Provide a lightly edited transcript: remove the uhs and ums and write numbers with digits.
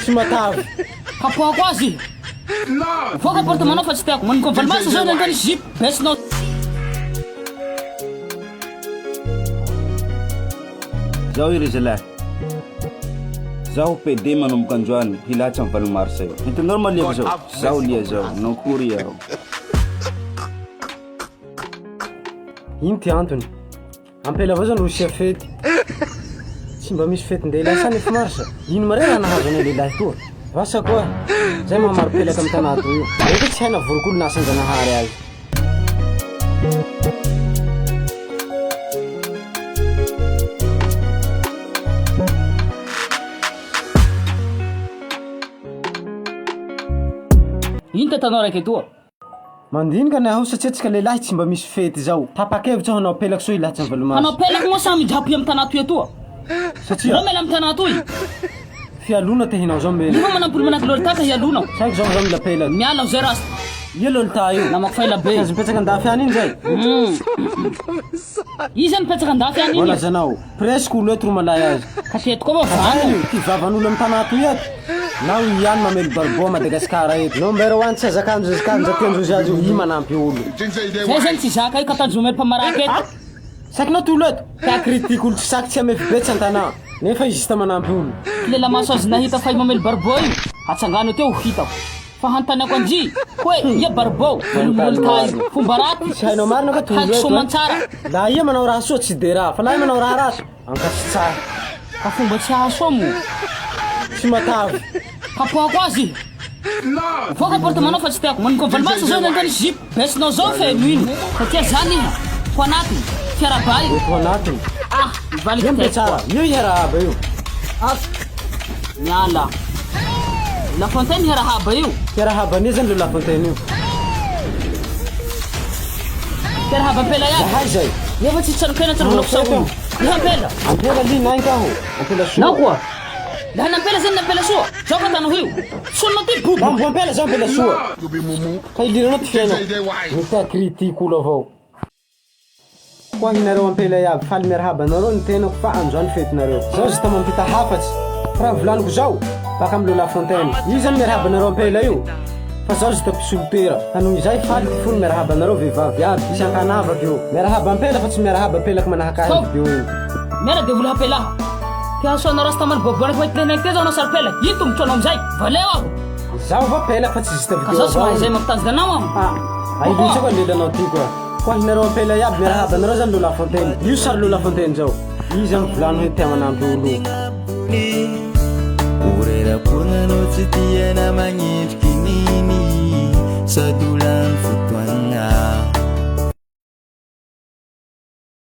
Tsy matavy. Kapohako azy. Mivoaka porte-monnaie fa tsy tiako. Manomboka amin'ny valo marsa zao ianao nisy zipo. Baisse-nao. Zao ry zalahy. Zaho PD manomboka androany hilatsy amin'ny valo marsa io. Hitanareo ma liako zao? Zaho lia zao, nankory aho. Ino ty antony? Ampela avao zany Rosia fety. Tsy mba misy fetin-dehilahy sa nefa marsa? Ino mare raha nahazo anay lehilahy toa? Vasa koa, zay maha maro pelaka amy tanà toy io. Reo tsy hay na vorokolo na asan-janahary azy. Ino ty ataonao raika etoa? Mandinika ny aho satria tsika lehilahy tsy mba misy fety zao. Tapa-kevitra aho hanao pelaka soa hilatsy ny valomaso. Hanao pelaka moa sa mijapoy amy tanà toy etoa? Satria. Zao miala amy tanà toy. Fialona te hinao zao mena. Io manampy olo manahaky lolita ka hialona. Tsy haiko zao fa zao mila pelaka. Miala aho zay rasta. Ia lolita io? Namako faila be. Tsy azo mipetraka andafy any iny zay? Iza mipetraka andafy any iny? Voalazanao. Presque olo eto ro malay azy. Ka teto koa moa vano. Ty vavan'olo amy tanà toy eto. Nao i ihany mamely barboa Madagascar eto. Number one tsy azakandrozy azakandrozy atiandrozy azy io, i manampy olo. Zay zany tsy zaka io ka tanjo mamely mpamaraka eto. Sakinao ty olo eto? Ka critique olo tsy saky tsy hamefy be tsy antanà. Nefa izy juste manampy olo. Lela maso azy nahita fa i mamely barboa io, atsangano teo ho hitako. Fa hanontaniako an-dry hoe ia barbao, velomolo tayo, fomba raty, Tsy hainao marina fa ty olo haiko eto eh. soamantsara. Laha ia manao raha soa tsy dera, fa laha ia manao raha ratsy, ankasitsahy. Ka fomba tsy hahasoa moa. Tsy matavy. Kapohako azy. Mivoaka porte-monnaie fa tsy tiako. Manomboka amin'ny valo marsa zao ianao nisy zipo. Baisse-nao zao feno ino. Satria zany iha. Ho anatiny. Fiarahaba io. Mety ho anatiny. Ah, mivalika Io taiky tsara. koa. Io hiarahaba io. Ah, miala. La Fontaine hiarahaba io. Hiarahaba anie zany lo La Fontaine io. Fiarahaba ampela iaby. Zahay zay. Nefa tsy tsarokaina tsarovana fisaorana. Iha ampela. Ampela li nainka aho. Ampela soa. Nao koa. Laha nampela zany nampela soa. Zao ka tanao io. Solonao ty bobo. Laha mbo ampela zao ampela soa. Ka iliranao ty fiainako. Mita critique olo avao. Ho ahinareo ampela iaby faly miarahaba anareo ny tenako fa androany fetinareo. Zao juste mampita hafatsy. Fa raha volaniko zao, baka am Lola Fontaine. Io zany miarahaba anareo ampela io. Fa zao juste mpisolo toera. Ka noho izay faly ty fony miarahaba anareo vehivavy iaby. Tsy ankanavaka io. Miarahaba ampela fa tsy miarahaba pelaka manahaka ahy Stop. video iny. Miala devoly hampelaha. Te hahasoa anao rastaman boaboanako mahita lenaiky teo zao anao saro-pelaka. Ino tombotsoanao amizay? Valeo aho. Zaho va pelaka fa tsy juste Ka video zao tsy avao. mahay zay mampitanjaka anao aho. Ah, ailitsy koa lelanao ty koa. Koa hinareo ampela iaby miarahaba anareo zany Lola Fontaine. Io sary Lola Fontaine zao. Izy zany volano hoe tia manampy olo. Orera-poagna tsy tia na magnendriky nini Sady ho lany fotoagna.